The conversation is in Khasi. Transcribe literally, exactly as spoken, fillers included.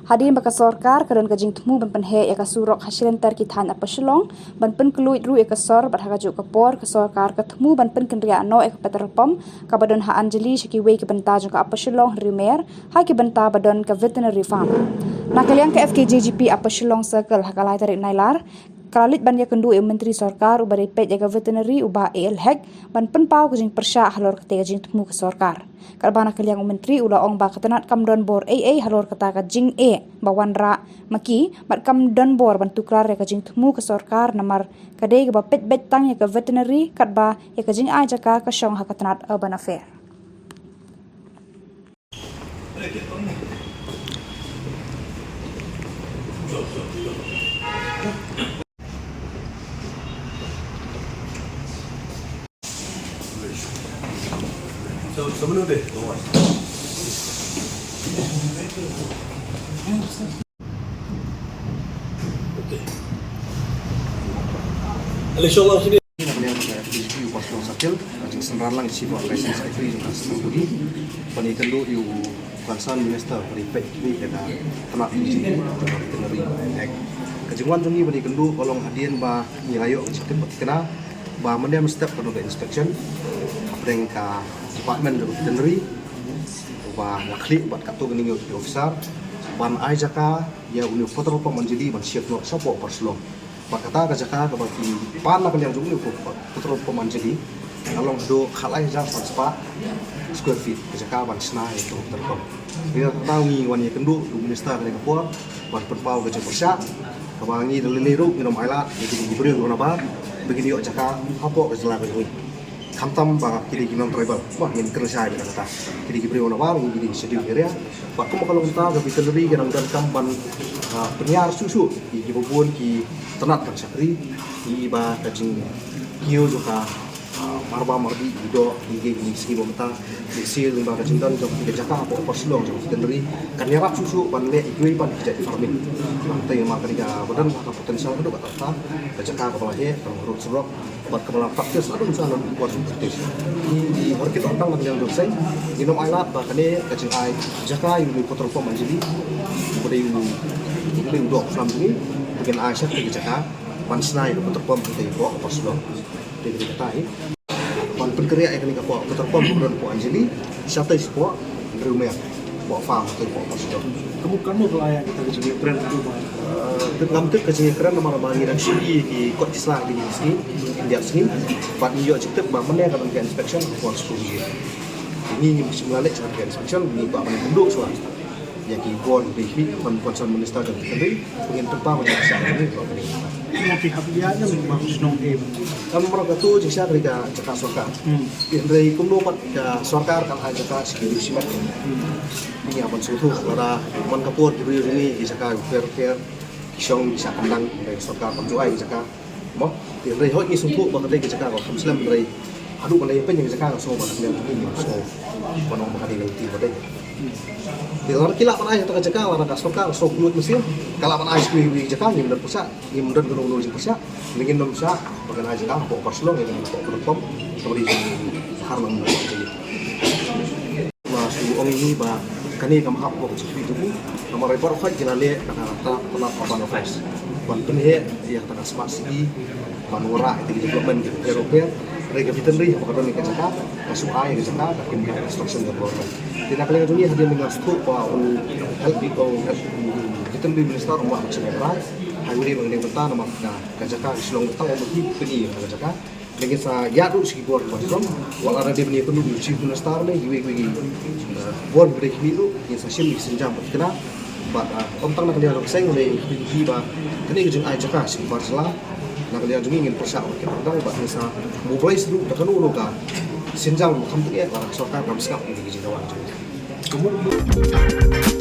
Hadien ba ka sorkar ka don ka jingthmu ban pynheh ïa ka surok ha shilynter ki thaiñ Upper Shillong, ban pynkhlaiñ ruh ïa ka sor, bad ha kajuh ka por ka sorkar ka thmu ban pynkynriah noh ïa ka petrol pump kaba don ha Anjali sha kiwei ki bynta jong ka Upper Shillong, Riewmer, ha ki bynta ba don ka veterinary farm. Na ka liang ka F K J G P Upper Shillong Circle, ha ka lai tarik Nailar, ka la leit ban ïakynduh ïa u Myntri Sorkar uba dei peit ïa ka veterinary, u Bah A L Hek, ban pynpaw ka jingpyrshah halor katei ka jingthmu ka sorkar. Katba na ka liang u Myntri u la ong ba ka tnat kam don bor ei ei halor kata ka jingeh ba wanrah ma ki, bad kam don bor ban tuklar ïa ka jingthmu ka sorkar namar ka dei kaba peit beit tang ïa ka veterinary, katba ïa ka jingai jaka ka shong ha ka tnat Urban Affair. Inshallah, sini. Ina ka liang ka F K J G P Upper Shillong Circle, ka jingsynran lang Chief Organizing Secretary jong ka Seng Budi, ban ïakynduh ïa u Concerned Minister, ban ïapeit ïa ka tnat P G, ka Veterinary Act. Ka jingwan jong ngi ban ïakynduh ka long hadien ba ngi la ïoh ka jingtip bad thikna ba mynne mynstep ka don ka inspection hapdeng ka department jong ka veterinary, ba la khlieh bad katto katne ki officer ban ai jaka ïa une u petrol pump Anjali ban shift noh shapoh Upper Shillong. Bad kata ka jaka kaba ki pan na ka liang jong une u petrol pump Anjali ka long haduh khatlai hajar san spah square feet ka jaka ban shna ïa u petrol pump. Ïa kata ngi wan ïakynduh ïa u minister kane ka por ban pynpaw ka jingpyrshah kaba ngi da lei lei ruh ngin ym ailad ïa kine ki briew na bar ba kin ïoh jaka hapoh ka jylla ka jong ngi. Khamtam ba ki dei ki non-tribal, ba ngin kren shai beit na kata. Ki dei ki briew na bar, ki dei ki scheduled area. Bad kum ka long mynta ka veterinary ka dang donkam ban, ah, pynïar shuh shuh ïa kiba bun ki tnat ban shakri, ïa ba ka jingkiew jong ka, ah, marba mardi, ki doh, ki, ki, ki sngi ba mynta, ki sil, ba ka jingdon jong ka jaka hapoh Upper Shillong jong ka veterinary kan ïarap shuh shuh ban leh ïa kiwei pat ki jait farming. Nangta ïa ma ka dei kaba don ka potential haduh katta katta, ka jaka kaba la heh, ka long road surok, bad kaba la practice haduh mynta, la practice. Ngi, ngi horkit tang na ka liang jong ka seng, ngin ym ailad ba kane ka jingai jaka ïa u petrol pump Anjali, uba dei u, uba dei u doh u khlam jong ngi, ba ngin ai sha kane ka jaka ban shna ïa u petrol pump hangtei hapoh Upper Shillong. Te ka dei kata hi ban pynkynriah ïa kane ka petrol pump kaba don hapoh Anjali, shatei shapoh Riewmer, hapoh farm, hangtei hapoh Upper Shillong. Ka mut, ka mut la ïa kita ka jingïakren haduh ba, eh, tip ngam tip ka jingïakren namar ba ngi dang shu ïohi ki kot ki sla kine ki sngi, ki diap sngi. Bad ngi ïoh jingtip ba mynne ka don ka inspection ha por skul ngi. Ngi ngim shym la leit sha ka inspection, ngi kwah ban ïakynduh shuwa ïa ki bor ki khmih, ban concerned minister ka dei, ngin pynpaw ka jingpyrshah ka dei. Mo ki hap ïa ïa mynba shnong em. Ka mut ka tu jingshah ka dei ka jaka sorkar. Hmm. Hynrei kumno pat ka sorkar kan ai jaka sha ki briew shimet. Hmm. Ngi ïa ban sngewthuh lada man ka por ki briew jong ngi ki jaka ki pher pher, ki shong ki shah kandang, hynrei sorkar kam ju ai ki jaka. Mo, te hynrei hooid ngi sngewthuh ba ka dei ka jaka ka kham slem, hynrei haduh ban da ïapeit ïa ka jaka nga sngew ba ka dei ka jaka, nga sngew ban ong ba ka dei ka lynti ba dei. Te lada ki lah ban ai kata ka jaka, lada ka sorkar ka sngew kylluid mynsiem, ka lah ban ai sha kiwei kiwei ki jaka, ngim don pyrshah, ngim don kano kano ka jingpyrshah. Ngi ngin ym shah ba kan ai jaka hapoh Upper Shillong, ïa kane hapoh Upper Shillong, kaba dei jong ngi, har nang jong ngi. Nga shu ong ïa ngi ba kane kam hap hapoh ka jingkhmih jong u. Namar hynrei baroh khoit ki la leh na ka, ka, ka, ka Urban Affairs ban pynheh ïa kata ka smart city, ban wanrah ïa ki development ki pher pher. Hynrei ka veterinary haba ka don ïa ka jaka, ka shu ai ïa ka jaka, ka kim construction ka development. Te na ka liang jong ngi hadien ba nga sngewthuh ba u health, u health, u veterinary minister u ong ba ka jaka ka rai. Hynrei ba ngi dei bynta namar ka, ka jaka ka Shillong tang ba ki pyni ïa ka jaka. Te ngin sa ïaid ruh sha ki bor ki bor jong, wat la dei ban ïakynduh ïa u Chief Minister ne kiwei kiwei ki, eh, bor ki dei khmih ruh, ngin sa shim ki sienjam bad thikna. Bad, eh, ym tang na ka liang jong ka seng, hynrei ngi khmih ba kane ka jingai jaka sha ki bar jylla, na ka liang jong ngi ngin pyrshah ba kin dang, bad ngin sa mobilize ruh da kano kano ka sienjam ba kham tyngeh lada ka sorkar kam sngap ïa ki jingdawa jong ngi.